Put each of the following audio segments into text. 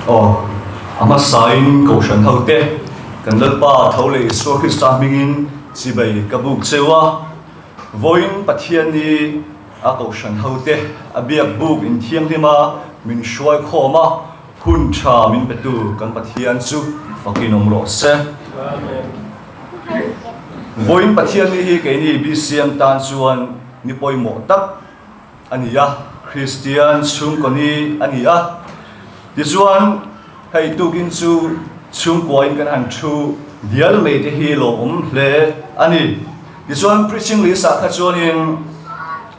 Aw, a hmasain Kohhran hote kan Lalpa tho leh Isua Krista hmingin chibai ka buk cheu a. Vawiin Pathian ni a Kohhran hote a biak buk inthianghlim a min hruai khawm a, hun tha min petu kan Pathian chu fakin awm rawh se. Vawiin Pathian ni hi keini BCM tan chuan ni pawimawh tak a ni a, Kristian chhungkaw ni a ni a. Tichuan, hei tukin chu chhungkuain kan han thu dial mai te hi lawmawm hle a ni. Tichuan, preaching list ah kha chuanin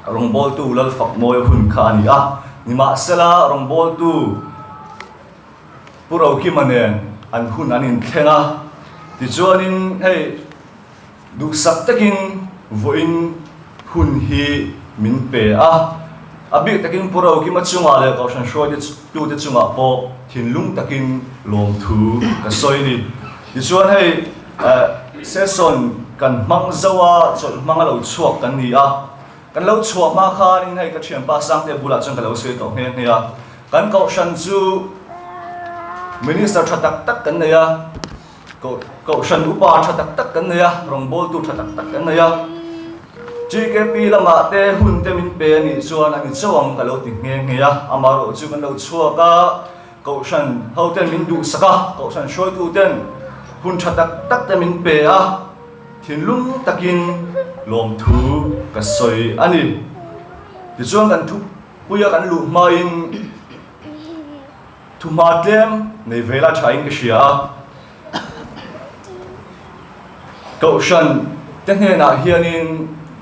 rawngbawltu Lalfakmawia hun kha a ni a, nimahsela rawngbawltu Pu Rokima nen an hun an inthleng a, tichuanin hei duhsak takin vawiin hun hi min pe a, a bik takin Pu Rokima chungah leh Kohhran hruaitute chungah pawh thinlung takin lawmthu ka sawi a ni. Tichuan hei session kan hmang zo a, chawlh hmang a lo chhuak kan ni a, kan lo chhuah hma khanin hei ka thianpa Sangte bulah chuan ka lo sawi tawh nghe nghe a. Kan kohhran chu Minister tha tak tak kan nei a, kohhran upa tha tak tak kan nei a, rawngbawltu tha tak tak kan nei a. GKP lamah te hun te min pe a nih chuan a ni chauh ang ka lo ti nghe nghe a, amaherawh chu kan lo chhuak a, kohhran ho ten min duhsak a, kohhran hruaitu ten hun tha tak tak te min pe a, thinlung takin lawmthu ka sawi a ni. Tichuan kan thu. Puia kan luh hmain thuhma tlem nei ve la thain ka hria a, Kohhran te hnenah hianin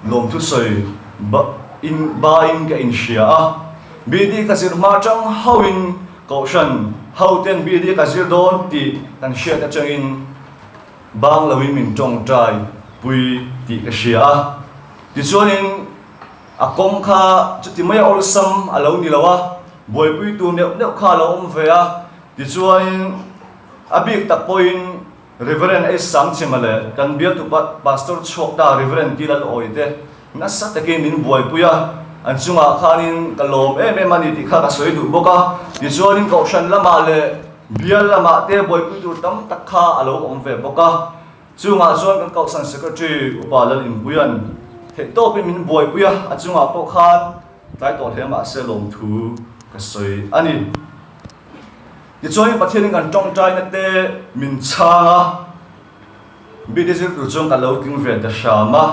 lawmthu sawi in bain ka inhria a, BD ka zir hma tang hauhin Kohhran hoten BD ka zir dawn tih kan hriat atangin bang loin min tawngtai pui tih ka hria a, tichuanin A kawng kha chuti mai a awlsam a lo ni lo a, buaipui tur neuh neuh kha a lo awm ve a, tichuanin a bik tak pawhin Reverend A Sangchima leh kan bialtu Pastor chhuak ta Reverend T Lalawi te nasa takin min buaipui a, an chungah khanin ka lawm em em a ni tih kha ka sawi duh bawk a, tichuanin Kohhran lamah leh bial lamah te buaipui tur tam tak kha a lo awm ve bawk a. Chungah chuan kan Kohhran Secretary Upa Lalinpuia'n theihtawpin min buaipui a, a chungah pawh khan tlai tawh hle mahse lawmthu ka sawi a ni. Tichuanin Pathianin kan tawngtaina te min chhang a, BD zir tur chuan ka lo tling ve ta hram a.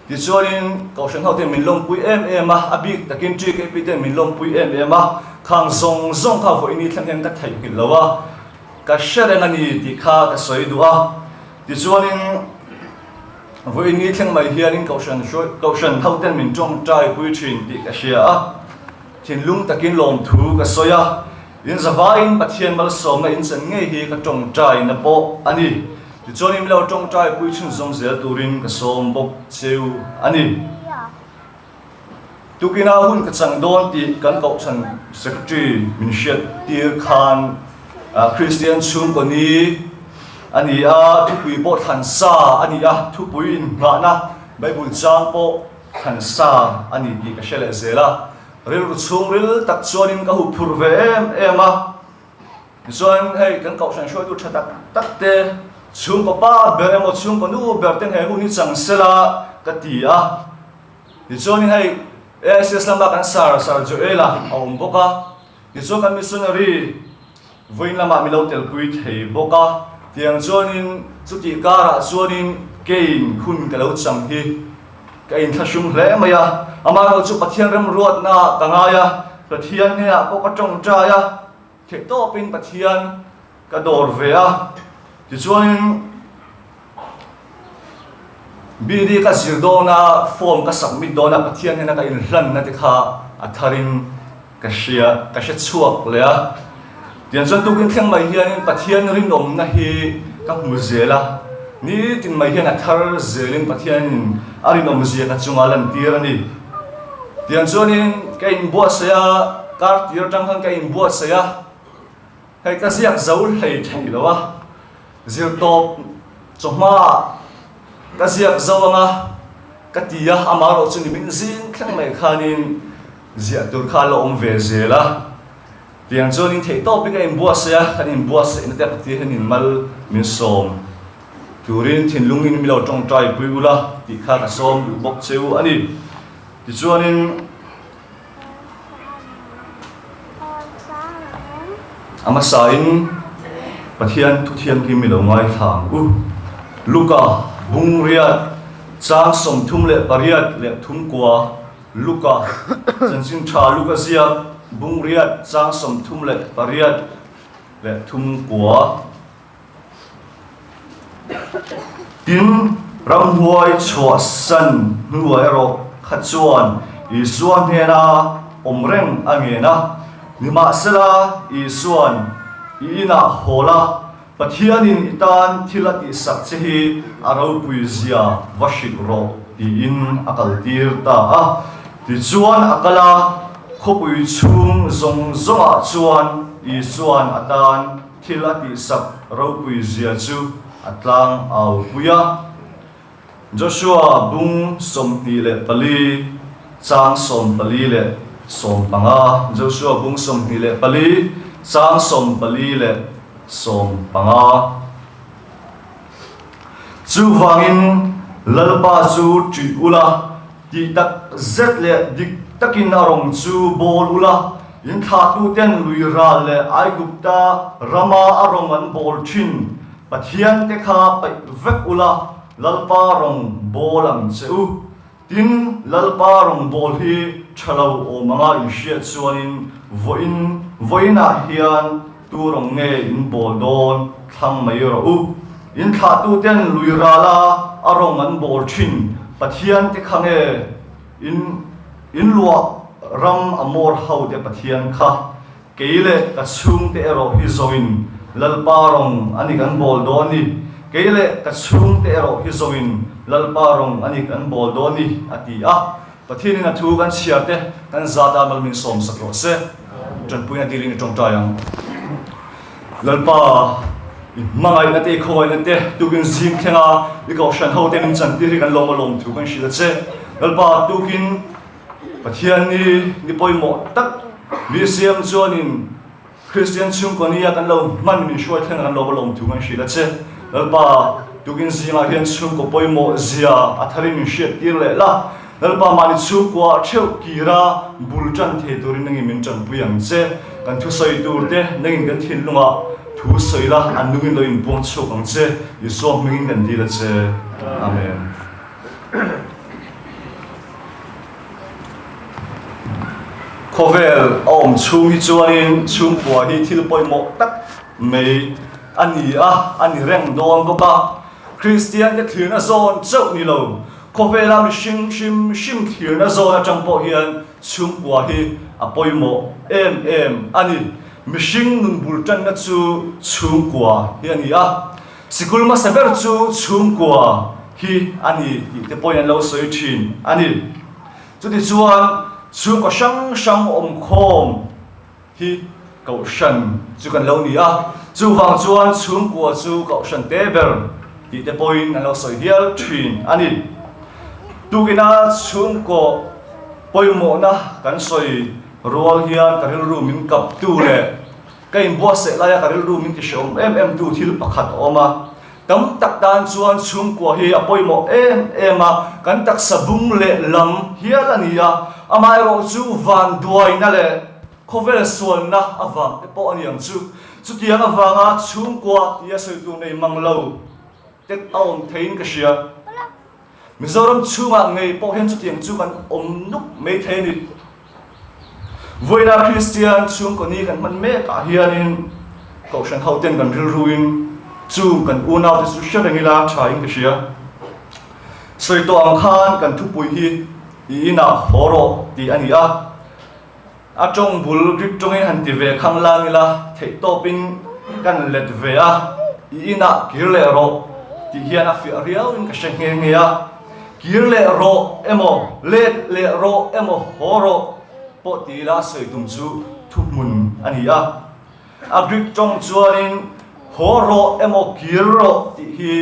Tichuanin Kohhran ho ten min lawmpui em em a, a bik takin TKP ten min lawmpui em em a, khang zawng zawng kha vawiin thleng hian ka theihnghilh lo a, Ka hre reng a ni tih kha ka sawi duh a, tichuanin vawiin ni thleng mai hianin Kohhran hruai Kohhran hoten min tawngtai pui thin tih ka hria a, thinlung takin lawmthu ka sawi a, in zavaiin Pathian malsawmna in chan ngei hi ka tawngtaina pawh a ni. Tichuanin min lo tawngtai pui chhunzawm zel turin ka sawm bawk cheu a ni. Tukina hun ka chang dawn tih kan Kohhran Secretary min hriat tir khan Kristian chhungkaw ni a ni a, thupui pawh thlan sa a ni a, thupui inngahna Bible chang pawh thlan sa a ni tih ka hre leh zel a, rilru chhungril tak chuanin ka huphurh ve em em a. Tichuan hei kan Kohhran hruaitu tha tak tak te chhungkaw pa ber emaw chhungkaw nu ber ten he hun hi chang sela ka ti a. Tichuanin hei AICS lama kan Sir, Sir Joel-a a awm bawk a. Tichuan kan missionary vawiin lamah min lo telpui thei bawk a. Tiang chuanin chutih karah chuanin keiin hun ka lo chang hi ka inthlahrung hle mai a. Amaherawhchu Pathian remruatna ka ngai a, Pathian hnenah pawh ka tawngtai a. Theih tawpin Pathian ka dawr ve a, tichuanin BD ka zir dawn a, form ka submit dawn a, Pathian hnena ka inhlanna te kha a tharin ka hria, ka hre chhuak leh a. Tiang chuan tukin thleng mai hianin Pathian rinawmna hi ka hmu zel a, nitin mai hian a thar zelin Pathianin a rinawmzia ka chunga lantir a ni. Tiang chuanin ka inbuatsaih a, kar tir atang khan ka inbuatsaih a, hei ka ziak zo hlei thei lo a, zirtawp chawhma ah ka ziak zo ang a ka ti a, amaherawh chu ni min zing thleng mai khanin ziah tur kha a la awm ve zel a. Tiang chuanin theihtawpin ka inbuatsaih a, kan inbuatsaihna te Pathian hian mal min sawm turin thinlungin mi lo tawngtai pui ula tih kha ka sawm duh bawk che u a ni. Tichuanin a hmasain Pathian thu thianghlim mi lo ngaithla ang u. Luka bungriat chang 38 leh thumkua Luka, Chanchin Tha Luka ziak, bung riat chang 38 leh thum kua. Tin, ramhuai chhuahsan hnuah erawh kha chuan Isua hnena awm reng a ngen a. Nimahsela, Isua'n i inah haw la, Pathianin i tan thil a tihsak che hi a ropui zia va hrilh rawh tiin a kaltir ta a. Tichuan a kal a, khawpui chhung zawng zawngah chuan Isua'n a tan thil a tihsak ropui zia chu a tlang au pui a. Joshua bung 24 chang 14 leh 15 Joshua bung 24 chang 14 leh 15. Chuvangin Lalpa chu ṭih ula, tih tak zet leh dik takin a rawng chu bawl ula, in thlahtuten lui ral leh Aigupta rama a rawng an bawl ṭhin Pathian te kha paih vek ula, Lalpa rawng bawl ang che u. Tin, Lalpa rawng bawl hi tha lo awm anga in hriat chuanin vawiin vawiinah hian tu rawng nge in bawl dawn thlang mai rawh u. In thlahtuten lui rala a rawng an bawl thin Pathian te kha nge in in luah ram a mawr ho te Pathian kha Kei leh ka chhungte erawh hi zawngin Lalpa rawng a ni kan bawl dawn ni. Kei leh ka chhungte erawh hi zawngin Lalpa rawng a ni kan bawl dawn ni, a ti a. Pathianin a thu kan chhiar te kan zat a mal min sawm sak rawh se. Tanpuina dilin i tawngtai ang. Lalpa, i hmangaihna te, i khawngaihna te tukin zing thlenga i kohhran ho te min chantir hi kan lawm a lawm thu kan hrilh a che. Lalpa, tukin Pathian ni ni pawimawh tak mi siam chuanin Kristian chhungkaw nia kan lo hman min hruai thleng kan lo va lawm thu kan hrilh a che. Lalpa, tukin zingah hian chhungkaw pawimawh zia a tharin min hriat tir leh la. Lalpa mahni chhungkua theuh kira bul tan thei turin nangin min tanpui ang che. Kan thusawi tur te nangin kan thinlungah thu sawi la, an nungin lo inbuang chhuak ang che. Isua hmingin kan dil a che. Amen. Khawvel a awm chhung hi chuanin chhungkua hi thil pawimawh tak mai a ni a, a ni reng dawn bawk a. Kristiante thlirna zawn chauh ni lo, khawvela mihring hrim hrim thlirna zawn atang pawh hian chhungkua hi a pawimawh em em a ni. Mihring nun bul tanna chu chhungkua hi a ni a. Sikul hmasa ber chu chhungkua hi a ni tih te pawhin an lo sawi thin a ni. Chutichuan chhungkaw hrang hrang awmkhawm hi Kohhran chu kan lo ni a, chuvang chuan chhungkua chu Kohhran te ber tih te pawhin an lo sawi hial thin a ni. Tukina chhungkaw pawimawhna kan sawi rual hian ka rilru min kaptu leh Ka inbuatsaih laia ka rilru min tihrehawm em em tu thil pakhat a awm a. Tam tak tan chuan chhungkua hi a pawimawh em em a, kan taksa bung leh lam hial a ni a, amaherawhchu vanduaina leh khawvel sualna avang te pawh a ni ang chu. Chutiang avanga chhungkua tia sawi tur nei mang lo te a awm theiin ka hria. Mizoram chhungah ngei pawh hian chutiang chu kan awm nuk mai thei a ni. Vawiina Kristian chhungkaw ni kan hman mekah hianin Kohhran hoten kan rilruin chung kan unaute chu hre reng ila thain ka hria. Sawi tawh ang khan kan thupui hi i inah haw rawh tih a ni a. A tawng bul Greek tawngin han ti ve khang lang ila theihtawpin kan let ve a, i inah kir leh rawh tih hian a fiah riauin ka hre nghe nghe a. Kir leh rawh emaw, let leh rawh emaw, haw rawh pawh ti ila a sawi tum chu thuhmun a ni a. A Greek tawng chuanin haw rawh emaw kir rawh tih hi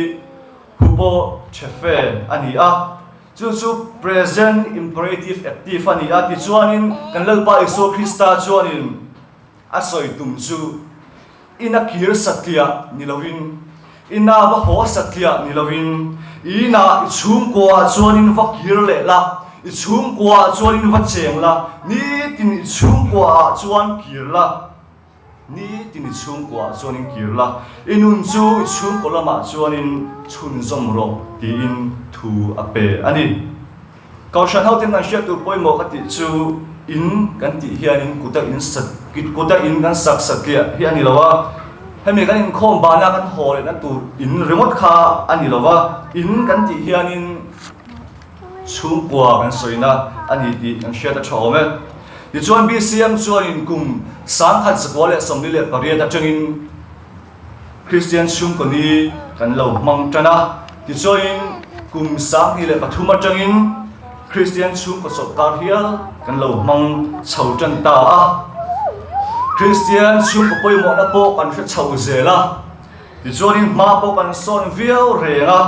hupo chefe a ni a. Chu chu present imperative active a ni a. Tichuanin kan Lalpa Isua Krista chuanin. A sawi tum chu ina kir satliah ni loin, ina va haw satliah ni loin, i inah i chhungkuaah chuanin va kir leh la, i chhungkuaah chuanin va cheng la, nitin i chhungkuaah chuan kir la. Nitin i chhungkuaah chuanin kir la, i nun chu i chhungkaw lamah chuanin chhunzawm rawh tiin thu a pe a ni. Kohhran hoten kan hriat tur pawimawh ka tih chu in kan tih hianin kuta in sat kuta in kan sak satliah hi a ni lo a, hemi kan inkhawm bana kan haw lehna tur in ringawt kha a ni lo va, in kan tih hianin Chhungkua kan sawina a ni tih kan hriat a tha awm e. Tichuan BCM chuanin kum 1948 atangin Kristian chhungkaw ni kan lo hmang tan a. Tichuanin kum 2003 atangin Kristian chhungkaw chawlhkar hial kan lo hmang chho tan ta a. Kristian chhungkaw pawimawhna pawh kan hre chho zel a. Tichuanin hma pawh kan sawn viau reng a.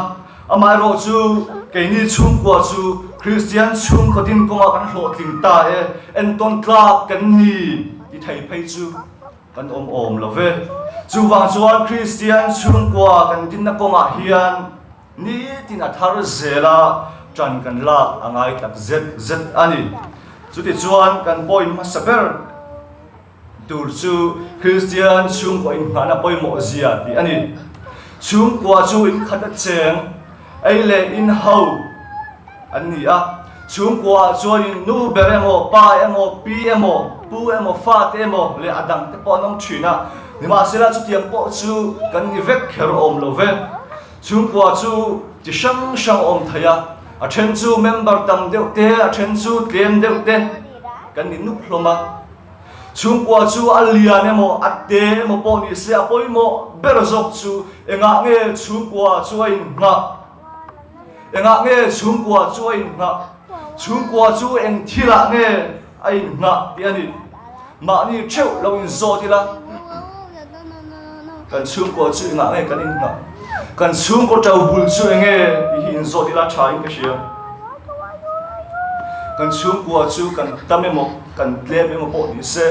Amaherawhchu, keini chhungkua chu Kristian chhungkaw din kawngah kan hlawhtling ta e, entawn tlak kan ni ti thei phei chu kan awm awm lo ve. Chuvang chuan Kristian chhungkua kan dinna kawngah hian nitin a thar zel a, ṭan kan lak a ngai tak zet zet a ni. Chutichuan kan point hmasa ber. Tur chu Kristian chhungkaw inngahna pawimawh zia tih a ni. Chhungkua chu inkhat a cheng, ei leh in ho an ni a. Chhungkuaah chuanin nu ber emaw, pa emaw, pi emaw, pu emaw, fate emaw leh a dangte pawh an awm thin a. Nimahsela chutiang pawh chu kan ni vek kher awm lo ve. Chhungkua chu chi hrang hrang a awm thei a, a then chu member tam deuh te, a then chu tlem deuh te kan ni nuk hlawm a. Chhungkua chu a lian emaw a te emaw pawh ni se a pawimawh ber zawk chu engah nge chhungkua chu a inngah? Engah nge chhungkua chu a inngah? Chhungkua chu eng thilah nge a inngah tih a ni. Mahni theuh lo inzawt ila kan chhungkua chu engah nge kan inngah? Kan chhungkaw to bul chu enge tih hi inzawt ila tha in ka hria. Kan chhungkua chu kan tam emaw kan tlem emaw pawh ni se,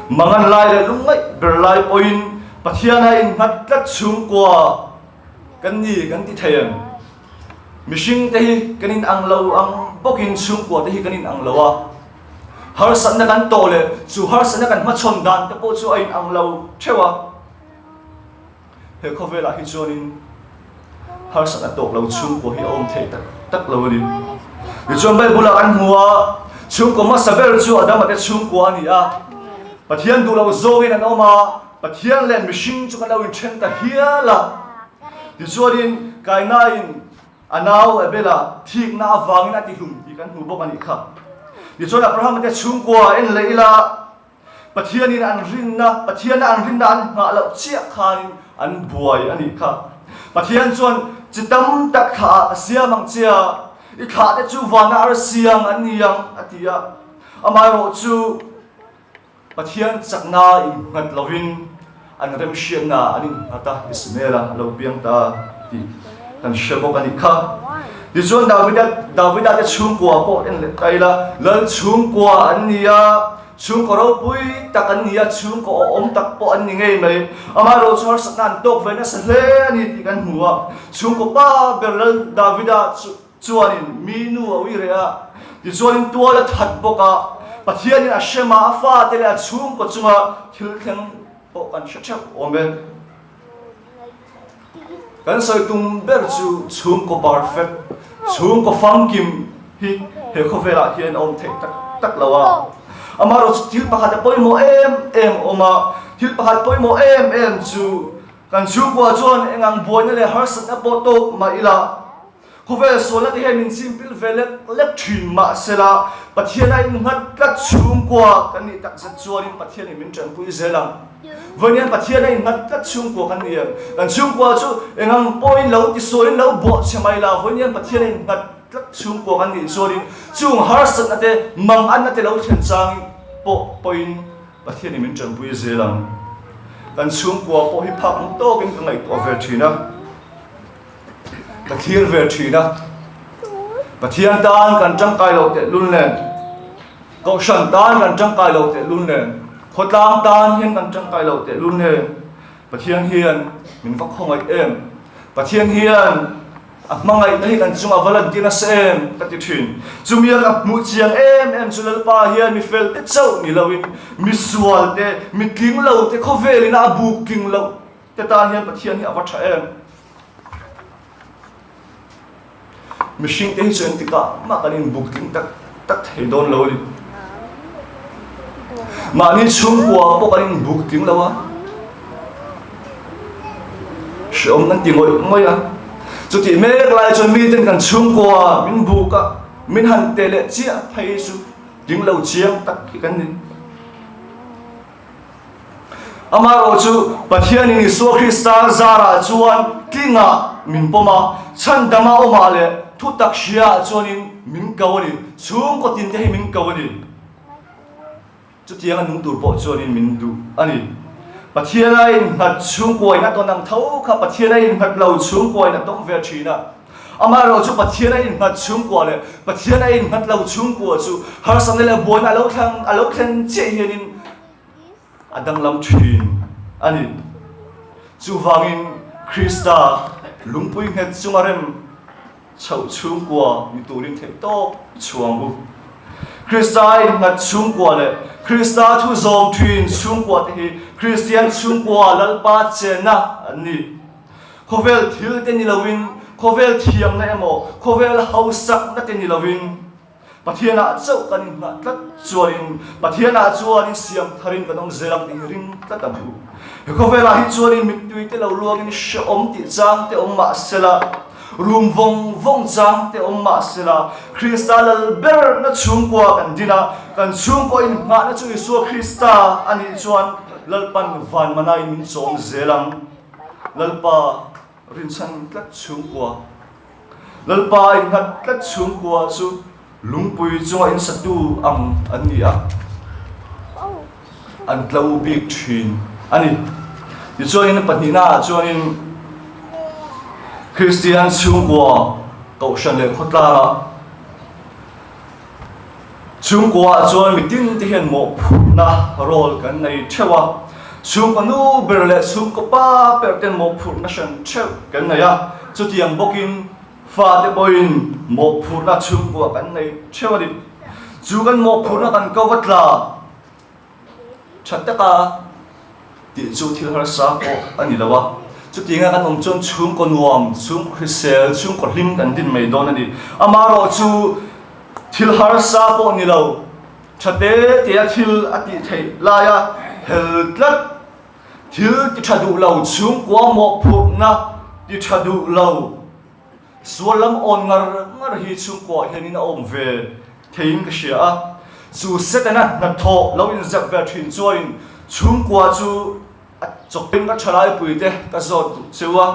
mangan lai leh lungngaih ber lai pawhin Pathiana innghat tlat chhungkua kan ni kan ti thei em? Mihring te hi kan inang lo ang bawkin chhungkua te hi kan inang lo a, harsatna kan tawh leh chu harsatna kan hmachhawn dan te pawh chu a inang lo theuh a. He khawvelah hi chuanin harsatna tawk lo chhungkaw hi a awm theih tak tak lo a ni. Tichuan Bible-ah kan hmu a, chhungkaw hmasa ber chu Adama te chhungkua a ni a. Pathian duh loh zawngin an awm a, Pathian leh mihring chu kan lo inthen ta hial a. Tichuanin Kainain a nau Abela thikna avangin a tihlum tih kan hmu bawk a nih kha. Tichuan Abrahama te chhungkua en leh ila, Pathianin an rinna, Pathiana an rinna an nghah loh chiah khanin an buai a nih kha. Pathian chuan chi tam tak thlah ah ka siam ang che a, i thlah te chu vana arsi ang an ni ang a ti a. Amaherawh chu Pathian chakna innghat lovin an remhriatna an innghat a, Ismaela a lo piang ta tih kan hre bawk a nih kha. Tichuan Davida, Davida te chhungkua pawh en leh ta ila, Lal chhungkua an ni a, chhungkaw ropui tak an ni a, chhungkaw awhawm tak pawh an ni ngei mai. Amaherawh chu harsatna an tawk ve nasa hle a ni tih kan hmu a, chhungkaw pa ber Lal Davida chu, Chuanin mi nu a ui reh a, tichuanin tual a that bawk a, Pathianin a hrem a, a fate leh a chhungkaw chunga thil thleng pawh kan hre theuh awm e. Kan sawi tum ber chu chhungkaw perfect, chhungkaw famkim hi he khawvelah hian a awm theih tak tak lo a. Amaherawhchu thil pakhat a pawimawh em em a awm a, thil pakhat pawimawh em em chu kan chhungkua chuan engang buaina leh harsatna pawh tawk mah ila, Khawvel sualna te hian min chimpil ve lek lek thin mahsela Pathian a innghat tlat chhungkua kan nih takzet chuanin Pathianin min tanpui zel ang. Vawiin hian Pathian a innghat tlat chhungkua kan ni em? Kan chhungkua chu engang pawhin lo tisualin lo buah che mai la, vawiin hian Pathian a innghat tlat chhungkua kan nih chuanin chung harsatna te, manganna te lo thlen changin pawh pawhin Pathianin min tanpui zel ang. Kan chhungkua pawh hi phak ang tawkin ka ngaihtuah ve thin a. Ka thlir ve thin a, Pathian tan kan tangkai lo teh lul nen, Kohhran tan kan tangkai lo teh lul nen, Khawtlang tan hian kan tangkai loh tehlul nge? Pathian hian min va khawngaih em? Pathian hian a hmangaihna hi kan chungah va lantir nasa em? Ka ti thin. Chumi a ka hmuh chiang em em chu Lalpa hian mi fel te chauh ni loin mi sual te, mi tling lo te khawvelin a buk tling loh te tan hian Pathian hi a va tha em? Mihring te hi chu engtikah mah kan inbuk tling tak tak thei dawn lo a ni. Mahni chhungkua pawh kan inbuk tling lo a, hrehawm kan ti ngawih ngawih a. Chutih mek lai chuan miten kan chhungkua min buk a, min han teh leh chiah phei chu tling lo chiang tak hi kan ni. Amaherawh chu Pathianin Isua Krista zarah chuan tlingah min pawm a, chhandama awmah leh thutak hriaah chuanin min ko a ni. Chhungkaw tinte hi min ko a ni. Chutianga nung tur pawh chuanin min duh a ni. Pathian a innghat chhungkuain a tawn ang tho kha Pathian a innghat lo chhungkuain a tawng ve thin a. Amaherawh chu Pathian a innghat chhungkua leh Pathian a innghat lo chhungkua chu harsatna leh buaina a lo thlang a lo thlen chiah hianin a danglam thin a ni. Chuvangin Krista lungpui nghet chunga rem chhoh chhungkua ni turin theih tawp chhuang u. Krista a innghat chhungkua leh Krista thu zawm thin chhungkua te hi Kristian chhungkua Lalpa chenna an ni. Khawvel thil te ni loin, khawvel thiamna emaw, khawvel hausakna te ni loin, Pathianah chauh kan inngah tlat chuanin, Pathianah chuanin siam tharin kan awm zel ang tih hi ring tlat ang u. He khawvelah hi chuanin mittui te lo luangin hrehawm tih chang te awm mah sela, rum vawng vawng chang te awm mah sela, Krista lal berna chhungkua kan din a, kan chhungkaw inngahna chu Isua Krista a nih chuan Lalpan van manain min chawm zel ang. Lalpa rinchhan tlat chhungkua, Lalpa innghat tlat chhungkua chu lungpui chunga insatu ang an ni a, an tlo bik thin a ni. Tichuanin pahnihnaah chuanin Kristian chhungkua Kohhran leh khawtlangah Chhungkuaah chuan mitin te hian mawhphurhna role kan nei theuh a, chhungkaw nu ber leh chhungkaw pa ber ten mawhphurhna hran theuh kan nei a, chutiang bawkin fate pawhin mawhphurhna chhungkua kan nei theuh a ni. Chu kan mawhphurhna kan ko va tla. Tha taka tih chu thil harsa pawh a ni lo a, chutianga kan awm chuan chhungkaw nuam, chhungkaw hrisel, chhungkaw hlim kan din mai dawn a ni. Amaherawh chu thil harsa pawh ni lo, tha te tea thil a tih theih laia hel tlat, thil ti tha duh lo, chhungkua mawhphurhna ti tha duh lo, Sual lam awn ngar ngar hi chhungkuah hianin a awm ve theiin ka hria a, chu Setana hnathawh lo inzep ve thin chuanin chhungkua chu a chawpin ka thalai te ka zawt duh cheu a,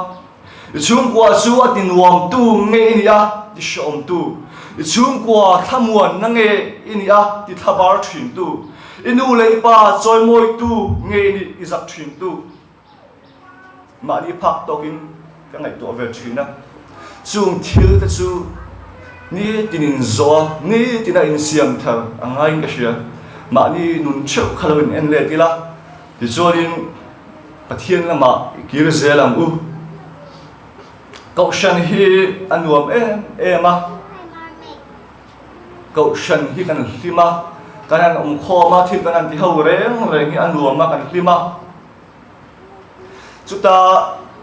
I chhungkua chu a ti nuamtu nge i nih a, ti hrehawmtu, i chhungkua thlamuanna nge i nih a, ti thlabar thintu, i nu leh i pa chawimawitu nge i nih, i zak thintu. Mahni phak tawkin ka ngaihtuah ve thin a, chung thil te chu nitin in zawh a, nitin a insiam thar a ngaiin ka hria. Mahni nun theuh kha lo in en let ila, tichuanin Pathian lamah i kir zel ang u. Kohhran hi a nuam em em a, Kohhran hi kan hlim a, kan han awmkhawm a, thil kan han ti ho reng reng hi a nuam a, kan hlim a. Chuta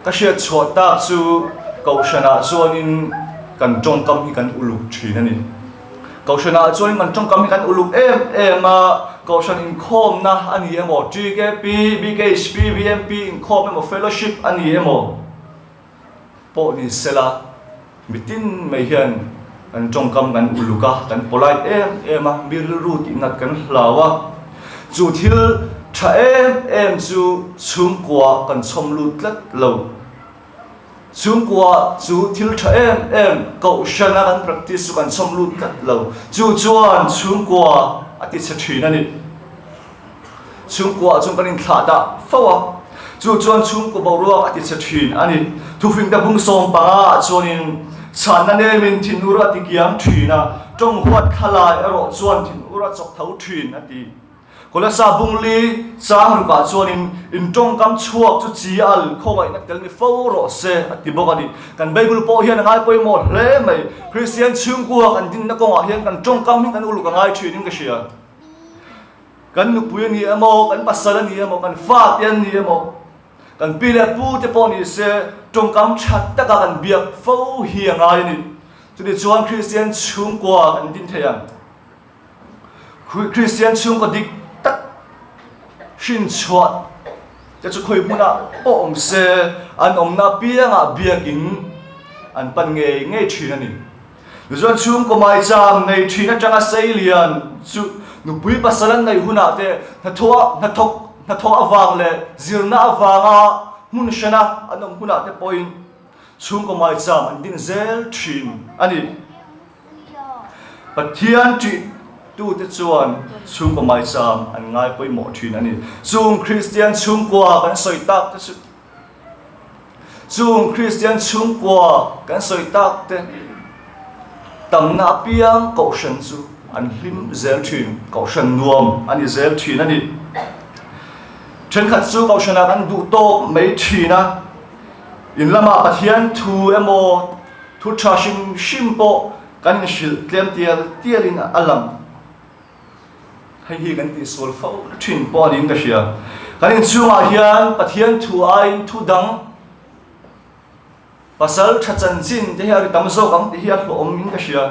ka hriat chhuah tak chu Kohhranah chuanin kan tawngkam hi kan uluk thin a ni. Kohhranah chuanin kan tawngkam hi kan uluk em em a, Kohhran inkhawmna a ni emaw, TKP, BKHP, BMP inkhawm emaw, fellowship a ni emaw, pawh ni sela, mitin mai hian kan tawngkam kan uluk a, kan polite em em a, mi rilru tih nat kan hlau a, chu thil tha em em chu chhungkua kan chhawm lut tlat lo. Chhungkua chu thil tha em em kohhrana kan practice chu kan chhawm lut tlat lo, chu chuan chhungkua a ti chhe thin a ni. Chhungkuaah chuan kan inthlah dah fo a, chu chuan chhungkaw boruak a tichhe thin a ni. Thufingte bung 15 ah chuanin chhanna nemin thinur a tikiam thin a, tawng huat thlalai erawh chuan thinur a chawk tho thin a ti. Kolasa bungli chang rukah chuanin in tawngkam chhuak chu chi al khawngaihna tel ni fo rawh se a ti bawk a ni. Kan Bible pawh hian a ngai pawimawh hle mai. Kristian chhungkua kan dinna kawngah hian kan tawngkam hi kan uluk a ngai thinin ka hria. Kan nupui a ni emaw, kan pasal a ni emaw, kan fate an ni emaw, kan pi leh pu te pawh ni se tawngkam tha taka kan biak fo hi a ngai a ni. Chutichuan Kristian chhungkua kan din thei ang. Kristian chhungkaw dik tak hrin chhuah te chu khawi hmunah pawh awm se, an awmna apiangah biakin an pan ngei ngei thin a ni. Tichuan chhungkaw maicham nei thin atanga sei lian chu nupui pasal an neih hunah te hnathawh hnathawk hnathawh avang leh zirna avanga hmun hrena an awm hunah te pawhin chhungkaw maicham an din zel thin a ni. Pathian ṭihtute chuan chhungkaw maicham an ngai pawimawh ṭhin a ni. Chung Kristian chhungkua kan sawi tak te chu Chung Kristian chhungkua kan sawi tak te tamna apiang kohhran chu an hlim zel ṭhin, kohhran nuam a ni zel ṭhin a ni. Ṭhenkhat chu kohhranah kan duh tawk mai ṭhin a, in lamah Pathian thu emaw Thu tha hrim hrim pawh kan inhrilh tlem tial tialin a lang. Hei hi kan tihsual fo thin pawh a niin ka hria. Kan inchhungah hian Pathian thu aiin thu dang pasal tha chanchin te hi a ri tam zawk ang tih hi a hlawhawm in ka hria.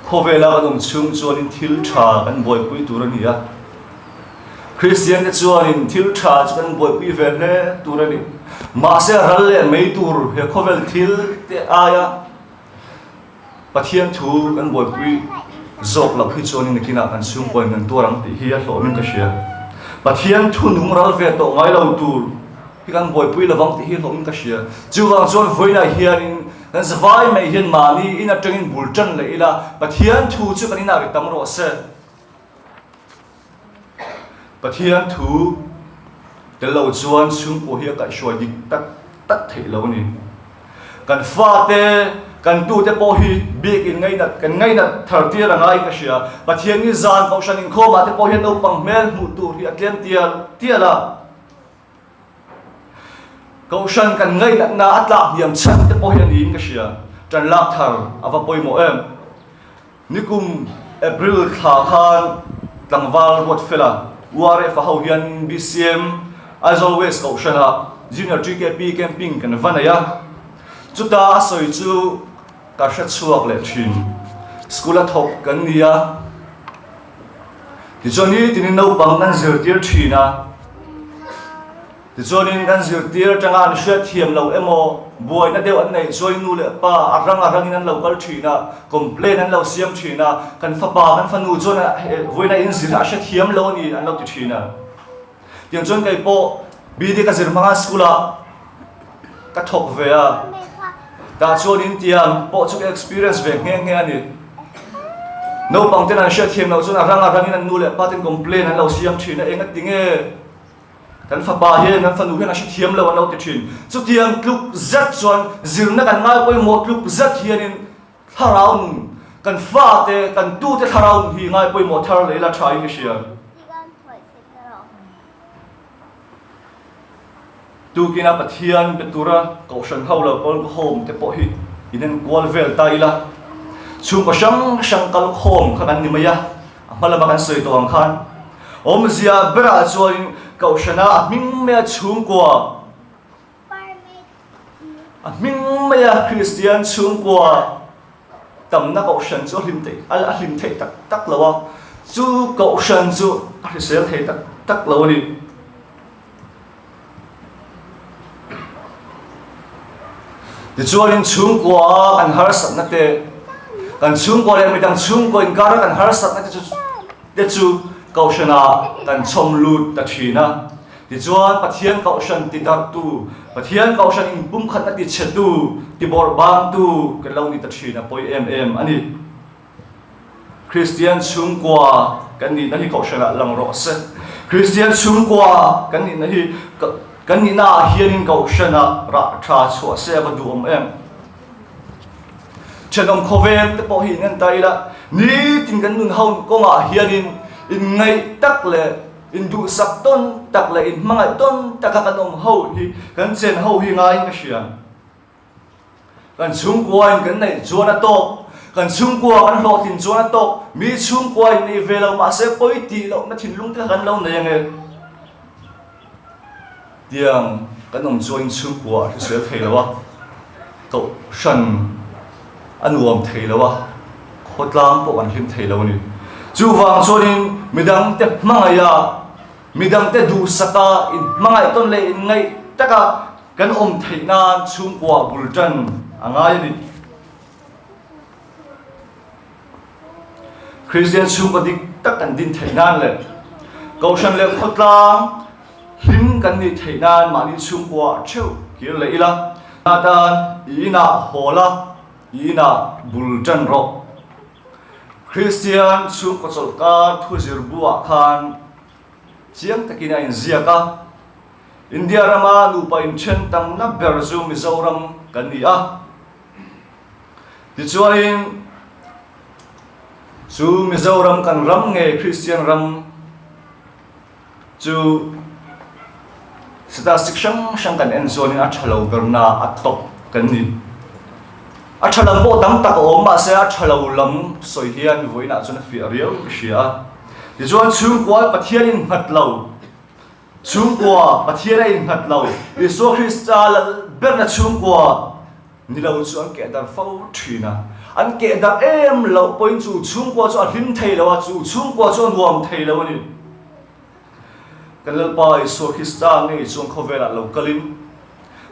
Khawvela kan awm chhung chuanin thil tha kan buaipui tur a ni a. Kristian te chuanin thil tha chu kan buaipui ve hle tur a ni. Mahse ral leh mai tur he khawvel thil te aia Pathian thu kan buaipui zawk loh hi chuanin nakinah kan chhungkaw in kan tuar ang tih hi a hlawhawmin ka hria. Pathian thu nung ral ve tawh ngai lo tur hi kan buaipui lovang tih hi hlawmin ka hria. Chuvang chuan vawiinah hianin kan zavai mai hian mahni in atangin bul tan leh ila, Pathian thu chu kan inah ri tam rawh se. Pathian thu tel lo chuan chhungkua hi a kaihhruai dik tak tak theih lo a ni. Kan fate, kan tute pawh hi biakin ngainat, kan ngainat thar tir a ngai ka hria. Pathian ni zan kohhran inkhawmah te pawh hian naupang hmel hmuh tur hi a tlem tial tial a. Kohhran kan ngainatna a tlak hniam chhan te pawh hi a niin ka hria. Ṭan lak thar a va pawimawh em? Nikum April thla khan tlangval Ruatfela, URF a ho hian BCM Aizawl West Kohhranah Junior TKP Camping kan va nei a. Chuta a sawi chu ka hre chhuak leh thin. School a thawk kan ni a. Tichuan nitinin naupang kan zirtir thin a, tichuanin kan zirtir atanga an hriat thiam loh emaw buaina deuh an neih chuan nu leh pa a rang a rangin an lo kal thin a, complain an lo siam thin a, kan fapa kan fanu chuan vawiina inzir a hre thiam lo a ni an lo ti thin a. Tiang chuan kei pawh BD ka zir hmanga school ah ka thawk ve a, tah chuanin tiang pawh chu ka experience ve nghe nghe a ni. Naupang ten an hriat thiam loh chuan a rang a rangin an nu leh pa ten complain an lo siam thin a, eng a ti nge kan fapa hian kan fanu hian a hre thiam lo an lo ti thin. Chutiang tluk zet chuan zirna kan ngai pawimawh tluk zet hianin Thlarau nun, kan fate, kan tute thlarau nun hi ngai pawimawh thar leh ila tha in ka hria. Tukina Pathian be tura Kohhran ho lo kawl khawm te pawh hi in en kual vel ta ila, chhungkaw hrang hrang kal khawm kha kan ni mai a, a hma lama kan sawi tawh ang khan awmzia berah chuanin Kohhrana a hming maia chhungkua, A hming maia Kristian chhungkua tamna kohhran chu a hlim theih a hlim theih tak tak lo a, chu kohhran chu a hrisel thei tak tak lo a ni. Tichuanin chhungkua kan harsatna te, kan chhungkua leh midang chhungkua inkara kan harsatna te chu te chu kohhranah kan chhawm lut ta thin a. Tichuan, Pathian Kohhran tidarhtu, Pathian Kohhran inpumkhatna tichhetu, tibawrhbangtu kan lo ni ta thin a pawi em em a ni. Kristian chhungkua kan nihna hi Kohhranah lang rawh se. Kristian chhungkua kan nihna hi kan nihnaah hianin Kohhranah rah tha chhuah se a va duhawm em. Thenawm khawvel te pawh hi in en ta ila, nitin kan nun ho kawngah hianin inngaih tak leh induhsak tawn tak leh inhmangaih tawn taka kan awm ho hi, kan chen ho hi ngaiin ka hria. Kan chhungkuain kan neih chuan a tawk, kan chhungkua kan hlawhtlin chuan a tawk, mi chhungkuain nei ve lo mahse pawi tih lohna thinlung te kha kan lo nei ange. Tiang kan awm chuan in chhungkua a hrisel thei lo a, kohhran a nuam thei lo a, khawtlang pawh kan hlim thei lo a ni. Chuvang chuanin midangte hmangaih a, midangte duhsak a, inhmangaih tawn leh inngaih taka Kan awm theih nan chhungkua bul tan a ngai a ni. Kristian chhungkaw dik tak kan din theih nan leh Kohhran leh khawtlang hlim kan nih theih nan mahni chhungkua theuh kir leh ila. Atan i inah haw la, i inah bul tan rawh. Kristian chhungkaw chawlhkar thuzir buah khan chiang takin a inziak a. India rama nupa inthen tamna ber chu Mizoram kan ni a. Tichuanin chu Mizoram kan ram nge Kristian ram chu statistic hrang hrang kan en chuanin a tha lo berna a tawp kan ni. A tha lam pawh tam tak a awm mahse a tha lo lam sawi hian vawiinah chuan a fiah riau ka hria a. Tichuan chhungkua Pathian innghat lo Chhungkua, Pathian a innghat lo. Isua Krista lal berna chhungkua ni lo chu an keh darh fo thin a. An keh darh em loh pawhin chu chhungkua chu a hlim thei lo a, chu chhungkua chu a nuam thei lo a ni. Kan Lalpa Isua Krista ngei chuan khawvelah lo kalin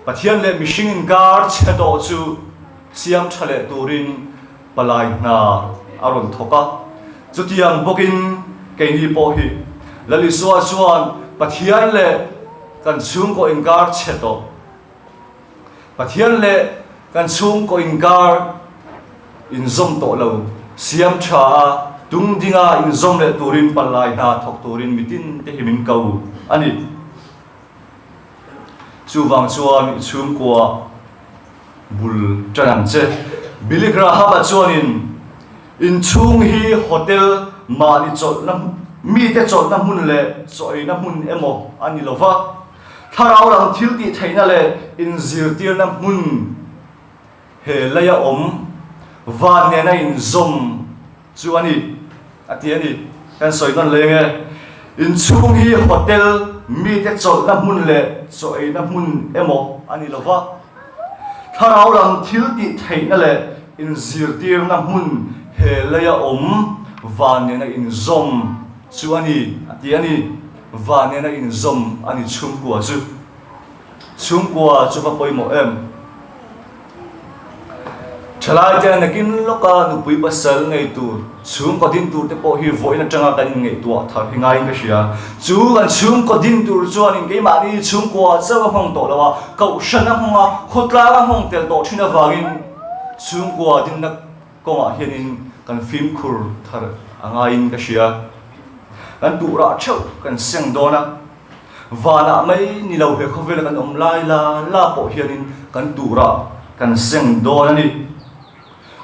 Pathian leh mihring inkar chhe tawh chu siam tha leh turin palai hna a rawn thawk a. Chutiang bawkin keini pawh hi Lal Isua chuan Pathian leh kan chhungkaw inkar chhe tawh, Pathian leh kan chhungkaw inkar inzawm tawh lo siam tha a, tung dinga inzawm leh turin palai hna thawk turin mitin te hi min ko a ni. Chuvang chuan i chhungkua bul tan ang che. Billy Graham-a chuanin, Inchhung hi hotel mahni chawlhna mite chawlhna hmun leh chaw eina hmun emaw a ni lo va, thlarau lam thil tih theihna leh inzirtirna hmun he leia awm van nena inzawm Chu a ni, a ti a ni. Kan sawi nawn leng e. Inchhung hi hotel, mite chawlhna hmun leh chaw eina hmun emaw a ni lo va. Thlarau lam thil tih theihna leh inzirtirna hmun he leia awm van nena inzawm chu a ni, a ti a ni. Van nena inzawm a ni chhungkua chu. Chhungkua chu va pawimawh em? Thalai te nakin lawka nupui pasal ngei tur, chhungkaw din tur te pawh hi vawiin atanga kan inngaihtuah thar hi ngaiin ka hria. Chu kan chhungkaw din tur chuanin keimahni chhungkua chauh a nghawng tawh lo a, kohhran a nghawng a, khawtlang a nghawng tel tawh thin avangin chhungkua dinna kawngah hianin kan fimkhur thar a ngaiin ka hria. Kan tuhrah theuh kan seng dawn a. Vanah mai ni lo he khawvela kan awm lai la la pawh hianin kan turah kan seng dawn a ni.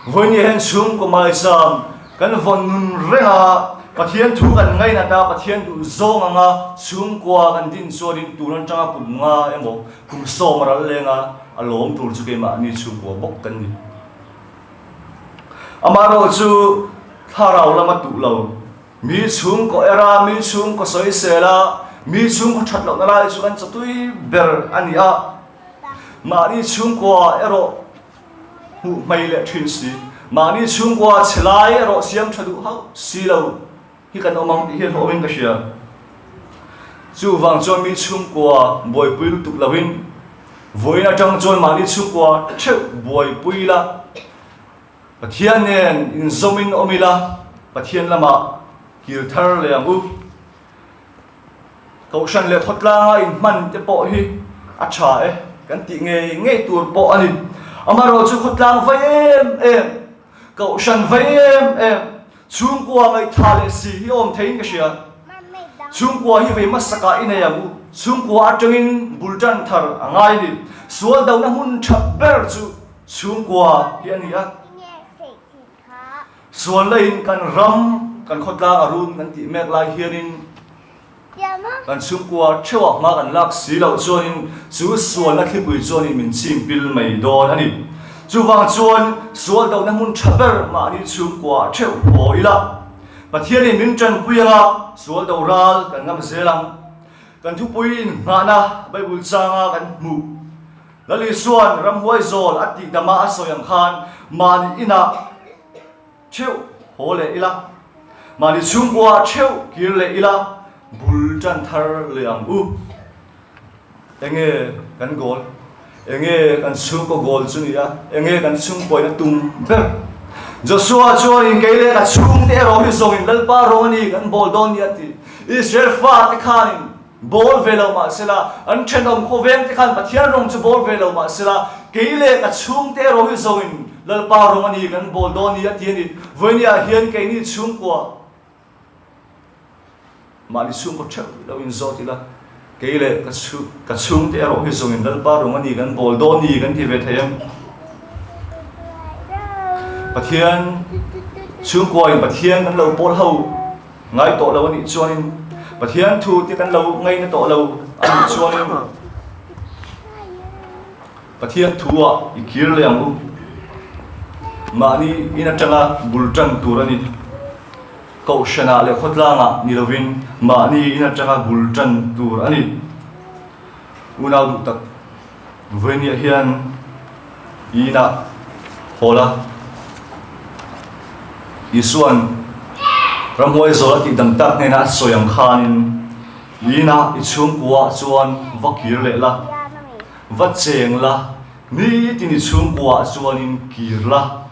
Vawinia hian chhungkaw maisam kan vawn nun reng a, Pathian thu kan ngainat a, Pathian duh zawng anga chhungkua kan din chuanin tun atanga kum nga emaw kum sawm a ral leng a, a lawm tur chu keimahni chhungkua bawk kan ni. Amaherawhchu thlarau lama tuh lo. Mi chhungkaw er a, mi chhungkaw sawisel a, mi chhungkaw that lohna lai chu kan chawtui ber a ni a. Mahni chhungkua erawh hmuh hmei leh thin si, mahni chhungkua chhe lai erawh siam tha duh hauh si lo hi kan awm ang tih hi a hlawhawmin ka hria. Chuvang chuan mi chhungkua buaipui lutuk lovin vawiin atang chuan mahni chhungkua theuh buaipui la, Pathian nen inzawmin awm ila, Pathian lamah kir thar leh ang u. Kohhran leh khawtlanga inhman te pawh hi a tha e, kan tih ngei ngei tur pawh a ni. Amaherawhchu khawtlang vai em em, kohhran vai em em, chhungkua ngaihtha leh si hi awm theiin ka hria. Chhungkua hi vei hmasakah i nei ang u. Chhungkua atangin bul tan thar a ngai a ni. Sual dona hmun tha ber chu Chhungkua hi a ni a. Sualna in kan ram, kan khawtlang a run kan tih mek lai hianin kan chhungkua theuhah hma kan lak si loh chuanin chu sualna thlipui chuanin min chim pil mai dawn a ni. Chuvang chuan sual dohna hmun tha ber mahni chhungkua theuh haw ila, Pathianin min tanpui anga sual do ral kan ngam zel ang. Kan thupui inngahna Bible changa kan hmuh. Lal Isua'n ramhuai zawl a tih dama a sawi ang khan mahni inah theuh haw leh ila, mahni chhungkuaah theuh kir leh ila, bul tan thar leh ang u. Enge kan goal? Enge kan chhungkaw goal chu ni a? Enge kan chhungkuaina tum ber? Joshua chuanin kei leh ka chhungte erawh hi zawngin Lalpa rawng a ni kan bawl dawn ni a ti. Israel fate khanin Bawl ve lo mah sela, an thenawm khawveng te khan Pathian rawng chu bawl ve lo mah sela, kei leh ka chhungte erawh hi zawngin Lalpa rawng a ni kan bawl dawn ni a ti a ni. Vawinia hian keini chhungkua mahni chhungkaw theuh lo inzawt ila, kei leh ka ka chhungte erawh hi zawngin Lalpa rawng a ni kan bawl dawn ni kan ti ve thei em? Pathian chhungkua in Pathian kan lo pawl ho. Ngai tawh lo a nih chuanin, Pathian thu te kan lo ngaina tawh lo a nih chuanin, Pathian thu ah i kir leh ang u. Mahni in atanga bul tan tur a ni. Kohhranah leh khawtlangah ni lovin mahni in atanga bul tan tur a ni. Unau duh tak. Vawinia hian inah haw la, Isua'n ramhuai zawl a tih dang tak hnena a sawi ang khanin inah i chhungkuaah chuan va kir leh la, va cheng la, nitin i chhungkuaah chuanin kir la,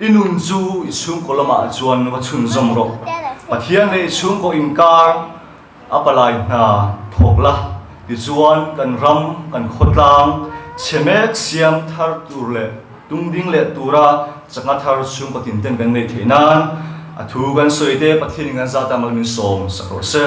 i nun chu i chhungkaw lamah chuan va chhunzawm rawh. Pathian leh i chhungkaw inkar A palai hna thawk la, tichuan kan ram, kan khawtlang chhe mek siam thar tur leh tung ding leh tura chakna thar chhungkaw tin ten kan neih theih nan a thu kan sawi te Pathianin kan zat a mal min sawm sak rawh se.